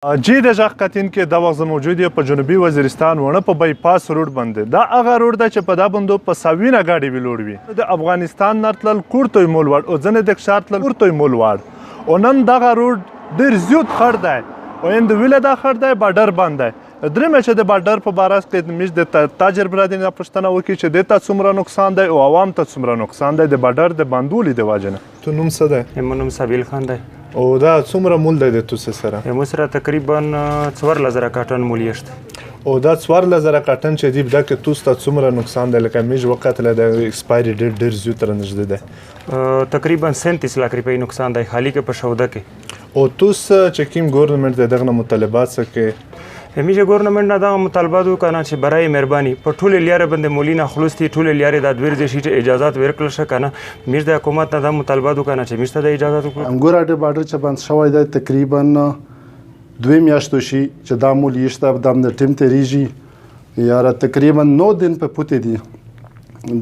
جی د ژغ کتین کې دا وخت زه موجود یم په جنوبي وزیرستان وڼه په بای پاس روډ باندې. دا هغه روډ ده چې په دا بندو په سوینه ګاډي ویلوړ وي. د افغانستان نه تلل کورته مول واړ او ځنې د ښار تلل کورته مول واړ. او نن دغه روډ ډیر زیات خړ دی او اند ویله دا خړ دی بارډر باندې. درېیمه چې د بارډر په باره کې میش د تاجر برادري نه پوښتنه وکړي چې دې ته څومره نقصان دی او عوام ته څومره نقصان دی د بارډر د بندولي د وجې نه. تو نوم څه دی؟ زما نوم سبیل خان دی. او دا څومره مول دی د توسه سره؟ مو سره تقریبا 14,000 کاټن مول یشت. او دا 14,000 کاټن چې دی دا کې توس ته څومره نقصان دی؟ لکه میش وخت له د ایکسپایري ډیټ ډیر زیات تر نږدې دی. تقریبا 37 لاک روپۍ نقصان دی خالی کې په شوده کې. او توس چې کیم ګورنمنت د دغه مطالبات څه کې؟ همیشه ګورنمنت نه دا مطالبه دو کنه چې برای مهرباني په ټوله لیارې باندې مولینا خلاص دي، ټوله لیارې دا دویر شي چې اجازه ورکړل شه کنه. میش د حکومت نه دا مطالبه دو کنه چې میش ته د اجازه ورکړل. انګور اډه بارډر چې بند شوی دی تقریبا 2 میاشتو شي چې دا مول یشته دم د ټیم تیریږي یاره، تقریبا 9 دن په پوتې دي.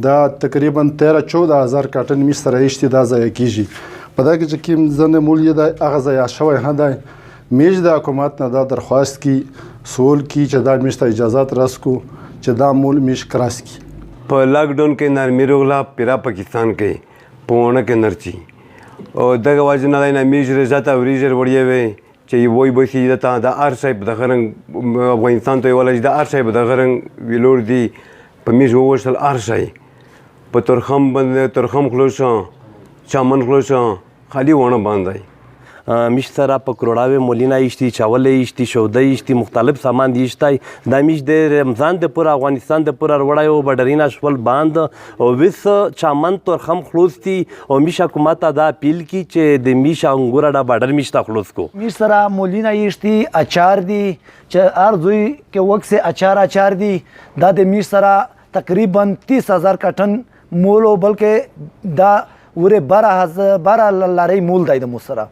دا تقریبا 13-14 هزار کاټن میش سره ایشتي دا ضایع کیږي. په دا کې چې کوم ځنې مول یې دی هغه ضایع شوی نه دی. میش د حکومت نه دا درخواست کی سول کی چې دا میش ته اجازه رسکو چې دا مول میش کراس کی. په لاک ډاون کې نرمي روغله پیرا پاکستان کې په ونه کې نرچی او دغه وجه نه دی نه میش رضا ته وریجې وړې وې چې وای بسي دته د هر شی په دغه رنګ افغانستان ته ویلی چې د هر شی په دغه رنګ ویلوړ دي. په میش وویشتل هر شی په ترخم باندې، ترخم خلاص شه، چمن خلاص شه، خالي ونه باندې. میش سره په کروڑاوې مولینا ایشتي، چاول ایشتي، شوده ایشتي، مختلف سامان دی ایشتای. دا میش د رمضان د پوره افغانستان د پوره وروړی او بډرینا شول باند او ویس چمن تورخم خلاص دي. او میش حکومت ته دا اپیل کی چې د میش انګور اډه بارډر میش ته خلاص کو. میش سره مولینا ایشتي، اچار دي چې هر ځای کې وکسې اچار اچار دي. دا د میش سره تقریبا 30,000 کټن مول او بلکې دا ورې 12 لارۍ مول دی د مو سره.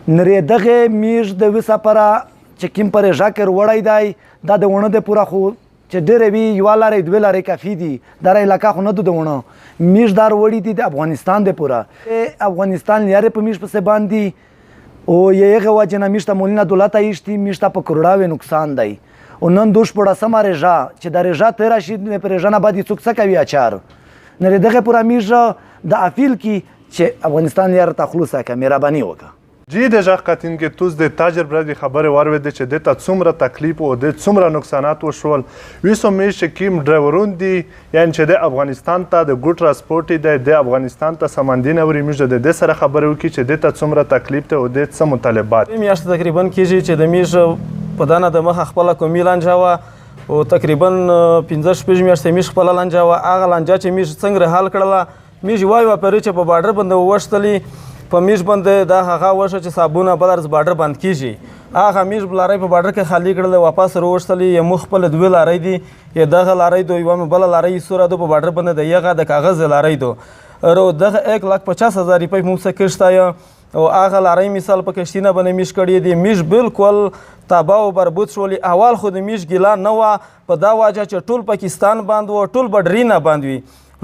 نرې دغه میش د وسه پره چې کوم پرې ژاکر وړی دی دا د وڼه د پوره خو چې ډېرې وي یوه لارۍ دوې لارۍ کافي دي. دا علاقه خو نه ده د وڼه. میش دار وړي دي د افغانستان د پوره. افغانستان لیارې په میش پسې باندې او یې هغه وجې نه میش ته مولینه دولت ایشتي، میش ته په کروړاوې نقصان دی. او نن دوش پړسمه رژه چې د رژه تېره شي په رژه نه بعد یې څوک څه کوي اچار. نرې دغه پوره میش د اپیل کی چې افغانستان لیاره ته خلوصه کړه، مهرباني وکړه. جی د ژغ کتین کې توس د تاجر برادري خبرې واورېدې چې دې ته څومره تکلیف او د څومره نقصانات وشول. ویسو میش چې کیم ډرایورون دي یعنی چې د افغانستان ته د ګوټ ترانسپورټ دی، د افغانستان ته ساماندي نه وړي. میش د دې سره خبرې وکړي چې دې ته څومره تکلیف دی او دې څه مطالبات. درې میاشتې تقریبا کېږي چې د میش په دنه د مخه خپله کومي لانجه وه او تقریبا 5-6 میاشتې میش خپله لانجه وه. هغه لانجه چې میش څنګه حل کړله، میش یوه یوه پرې چې په بارډر باندې وویشتلې، په میش باندې دا هغه وشه چې صابونه بل ورځ بارډر بند کېږي. هغه میش لارۍ په بارډر کې خالي کړلې، واپس راوویشتلې. یې موږ خپله دوې لارۍ دي، یې دغه لارۍ دو، یوه مې بله لارۍ یې سوره دو په بارډر باندې د یغه د کاغذ لارۍ دو. رو دغه 1,50,000 روپۍ موږ څه کښته یه. او هغه لارۍ مثال په کښتۍ نه باندې میش کړې دي. میش بالکل تباه او بربود شولې. اول خو د میش ګیله نه وه په دا وجه چې ټول پاکستان بند و، ټول بډرینه بند وي.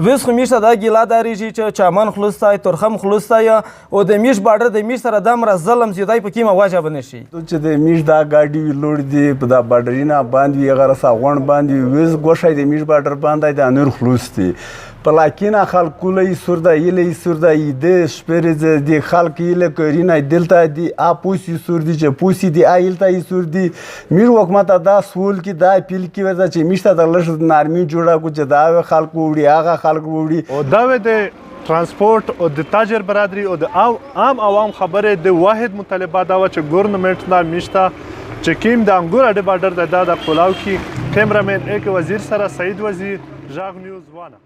ویس خو میش ته دا ګیله داریږي چې چمن خلاص دی، تورخم خلاص دی او د میش بارډر د میش سره دمره ظلم چې دی په کومه وجه به نه شي. چې د میش دا ګاډي وي لوړ دي، په دا بارډرینه بند وي، هغه رسا غونډ بند وي. ویس ګوښی د میش بارډر بند دی، دا نور خلاص دي. په لاکینه خلک کولی سور دی، ایله یې سور دی، ایده شپې ورځې دي خلک ایله کورینه دلته دي، آ پوسي سور دي چې پوسي دي، آ ایلته یې سور دي. میش حکومت ته دا سول کي، دا اپیل کي ورته چې میش ته د لږ نرمي جوړه کړو چې دا خلک وړي، هغه خلک وړي. او دا وې د ترانسپورت او د تاجر برادري او د عام عوام خبرې. د واحد مطالبه دا وه چې ګورنمنټ نه میش ته چې کیم د انګور اډې بارډر دی دا د کولاو کې. کیمرامین ایک وزیر سره سعید وزیر، ژغ نیوز وانه.